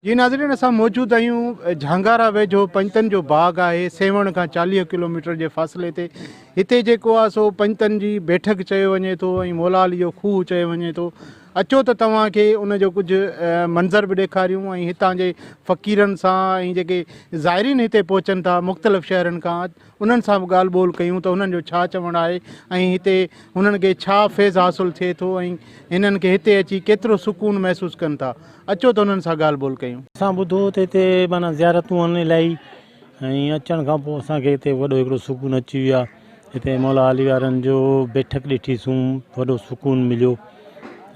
جي ناظرين اسان موجود آهيون جهانگارا ويجهو پنجتن جو باغ آهي سيوهڻ کان 40 ڪلوميٽر جي فاصلي تي هتي جيڪو آهي سو پنجتن جي بيٺڪ چيو وڃي ٿو ۽ مولا علي جو کوهه چيو وڃي ٿو اچو ته توهان کي ان جو ڪجهه منظر به ڏيکاريون ۽ هتان جي فقيرن سان ۽ جيڪي زائرين هتي پهچن ٿا مختلف شهرن کان انهن سان به ڳالهه ٻولهه ڪيون ته انهن جو ڇا چوڻ آهي ۽ هتي هنن کي ڇا فيض حاصل ٿئي ٿو ۽ هنن کي هتي اچي ڪيترو سڪون محسوس ڪن ٿا اچو ته انهن سان ڳالهه ٻولهه ڪيون. اسان ٻڌو ته هتي معنيٰ زيارتون آهن الاهي ۽ اچڻ کان پوء اسان کي هتي وڏو هڪڙو سڪون اچي ويو آهي هتي مولا علي وارن جو بيٺڪ ڏٺي سون وڏو سڪون مليو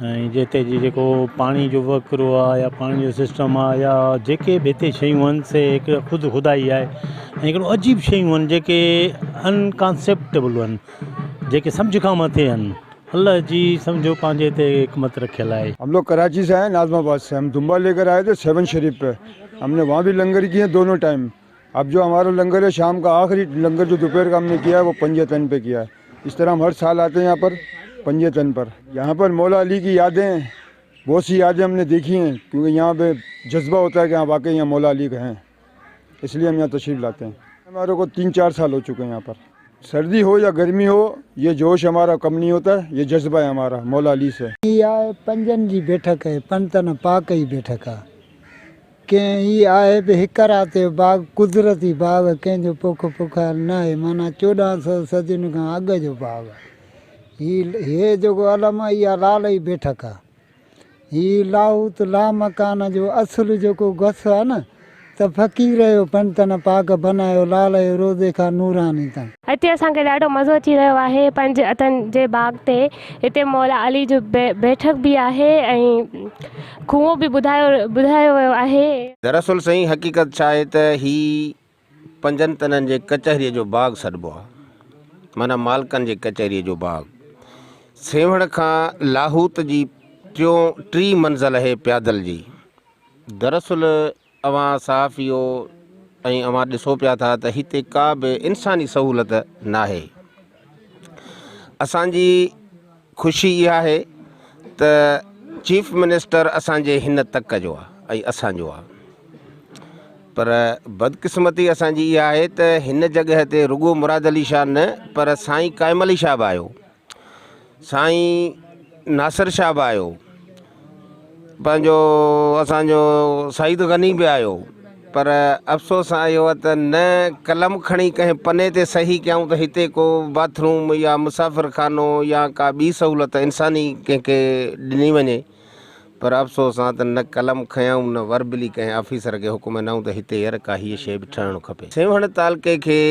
۽ جتي جي جيڪو پاڻي جو وهڪرو آهي يا پاڻي جو سسٽم آهي يا جيڪي به هتي شيون آهن سي هڪ خود خدائي آهي ۽ هڪڙو عجيب شيون آهن جيڪي انڪانسيپٽبل آهن جيڪي سمجهه کان مٿي آهن الله جي سمجهو پنهنجي هتي حڪمت رکيل آهي. هم لوگ ڪراچي سي آئي ناظم آباد سي هم دنبا لي ڪر آئي ٿي سيون شريف پي هم ني وهان ڀي لنگر ڪيئي دونو ٽائيم اب جو همارو لنگر هي شام کا آخري لنگر جو دوپهر کا هم ني ڪيا هي وو پنجي تن پي ڪيا هي اس طرح هم هر سال آتي هي يهان پر پنجي تن پر يهان پر مولا علي ڪي يادين بهت سي يادين هم ني ديکي هين ڪيونڪه يهان پي جذبه هوتا هي ڪي هان واقعي يهان مولا علي کا هين اس ليي هم يهان تشريف لاتي هين هماري ڪو تين چار سال هو چڪي هين يهان پر سردي هو يا گرمي هو يه جوش همارا ڪم نهي هوتا هي يه جذبه هي همارا مولا علي سي. هي آهي پنجن جي بيٺڪ هي پنجتن پاڪ جي بيٺڪ آهي. ڪنهن هي آهي به هڪ رات جو باغ قدرتي باغ ڪنهن جو پوک پوکايل نه آهي معنيٰ 14 سو صدين کان اڳ جو باغ آهي. هي هي جيڪو علم آهي اها لال جي بيٺڪ آهي. هي لاهوت لامڪان جو اصل جيڪو گس آهي نه ته فقير جو پنجتن پاڪ بنايو لال جو روضي کان نوراني تائين. هتي اسان کي ڏاڍو مزو اچي رهيو آهي پنج اتن جي باغ تي هتي مولا علي جو بيٺڪ به آهي ۽ کوهو به ٻڌايو ٻڌايو ويو آهي. دراصل سائين حقيقت ڇا آهي ته هي پنجن تنن جي ڪچهريء جو باغ سڏبو آهي معنيٰ مالڪن جي ڪچهريء جو باغ. سيوهڻ کان لاهوت جي ٽيون ٽي منزل اهي پيادل جي. دراصل اوهان صحافيو ۽ اوهان ڏسو پيا ٿا ته هتي ڪا به انساني سهولت ناهي. اسان جي خوشي اها آهي ته چيف منسٽر اسان جي هن تڪ جو آهي ۽ اسان جو آهي پر بدقسمتي اسان جي اها آهي ته هن جڳهه تي رڳو مراد علي شاهه نه پر سائين قائم علي شاهه به آيو سائين ناصر شاهه به آيو پنهنجو اسانجو سعيد غني به آيو پر افسوس سان اهو ته نه قلم کڻي ڪنهن پني تي صحيح ڪيائون ته هتي ڪو باٿ روم يا مسافر خانو يا ڪا ٻي سهولت انساني ڪنهن کي ڏني وڃي پر افسوس سان ته نه قلم کنيائون نه وربلي ڪنهن آفيسر کي حڪم ڏنائون ته هتي ير ڪا هيء شيء به ٺهڻ کپي. سيوهڻ تعلقي کي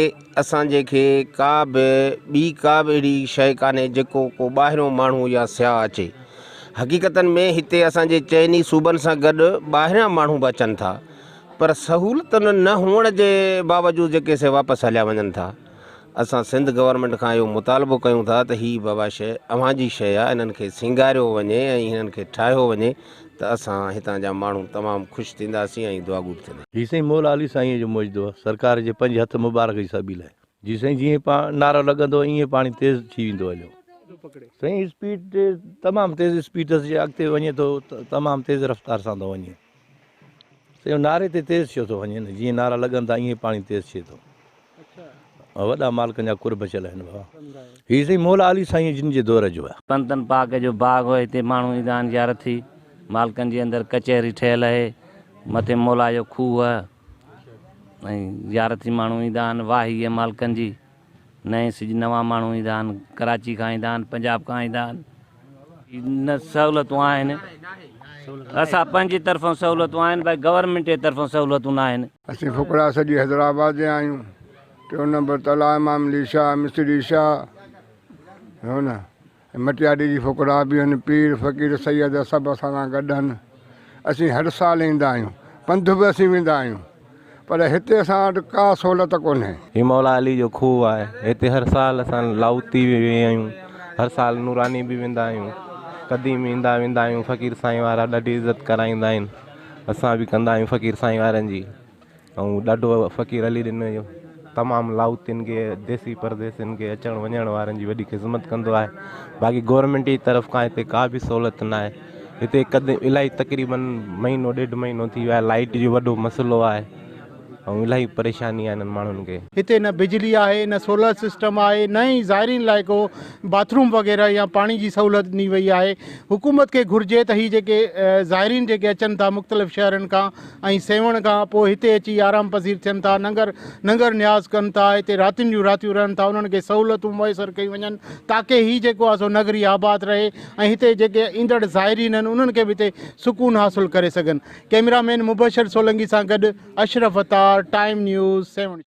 اسان جي کي ڪا به ٻي ڪا به اهڙي شيء ڪانهي جيڪو ڪو ٻاهريون ماڻهو يا سياح اچي. حقيقتن ۾ هتي اسان جي چئني صوبن سان گڏ ٻاهريان ماڻهو به اچن ٿا پر سهولتن نه هئڻ جي باوجود جيڪي سي واپس هليا وڃن ٿا. اسان سنڌ گورنمينٽ کان اهو مطالبو ڪيون ٿا ته هي بابا شيء اوهان جي شيء آهي انهن کي سينگاريو وڃي ۽ هنن کي ٺاهيو وڃي ته اسان هتان جا ماڻهو تمام خوش ٿينداسين ۽ دعاگو به ٿينداسين. هي سائين مولا علي سائينء جو معجزو آهي، سرڪار جي پنج هٿ مبارڪ جي سبيل آهي. جي سائين جيئن نعرو لڳندو ايئن پاڻي تيز ٿي ويندو هليو. سائين اسپيڊ تمام تيز اسپيڊ اٿس جي اڳتي وڃي ٿو تمام تيز رفتار سان ٿو وڃي. سائين نعري تي تيز ٿيو ٿو وڃي نه جيئن نعرا لڳن ٿا ايئن پاڻي تيز ٿئي ٿو. وڏا مالڪن جا قرب چل آهن بابا. هي سائين مولا علي سائين جن جي دور جو آهي. پنتن پاڪ جو باغ هو هتي ماڻهو ايندا آهن زيارت ٿي مالڪن جي اندر ڪچهري ٺهيل اهي مٿي مولا جو کوهه ۽ زيارت ٿي ماڻهو ايندا آهن واهي اهي مالڪن جي نئين سج نوان ماڻهو ايندا آهن ڪراچي کان ايندا آهن پنجاب کان ايندا آهن نه سهولتون آهن اسان پنهنجي طرفون سهولتون آهن ڀائي گورنمينٽ جي طرفون سهولتون نه آهن. اسين ڦڪڙا سڄي حيدرآباد جا آهيون. ٽيون نمبر تلاء امام علي شاهه، مصري شاهه، هو نه ۽ مٽياري جي ڦڪڙا به آهن. پير، فقير، سيد سڀ اسان سان گڏ آهن. اسين هر سال ايندا آهيون. پنڌ به اسين ويندا آهيون. پر هتي اسان وٽ ڪا سهولت ڪونهي. هي مولا علي جو کوهه آهي. هتي هر سال اسان لاهوتي به ويا آهيون. هر سال نوراني به ويندا آهيون. قديم ايندا ويندا آهيون. فقير سائين وارا ڏاڍي عزت ڪرائيندا آهن. اسان به ڪندا آهيون فقير سائين وارن جي ۽ ڏاڍو فقير علي ڏنو جو تمام لاهوتين کي ديسي پرديسين کي اچڻ وڃڻ وارن جي وڏي خدمت ڪندو آهي باقي گورنمينٽ جي طرف کان هتي ڪا به سهولت نه آهي هتي قد الاهي تقريبن مهينو ڏيڍ مهينو ٿي ويو آهي لائيٽ جو وڏو مسئلو آهي ۽ الاهي پريشاني آهي انهن ماڻهن کي. هتي نه بجلي آهي نه سولر سسٽم آهي نه ئي زائرين لاء ڪو باٿ روم وغيره يا پاڻي جي سهولت ڏني وئي آهي حڪومت کي گهرجي ته هي جيڪي زائرين جيڪي اچن ٿا مختلف شهرن کان ۽ سيوهڻ کان پوء هتي اچي آرام پذير ٿين ٿا ننگر ننگر نياز ڪن ٿا هتي راتين جون راتيون رهن ٿا انهن کي سهولتون ميسر ڪيون وڃن تاڪه هي جيڪو آهي سو نگري آباد رهي ۽ هتي جيڪي ايندڙ زائرين آهن انهن کي به هتي سڪون حاصل ڪري سگهن ڪئميرا مين مبشر سولنگي سان گڏ اشرف عطار ٽائيم نيوز سيوهڻ.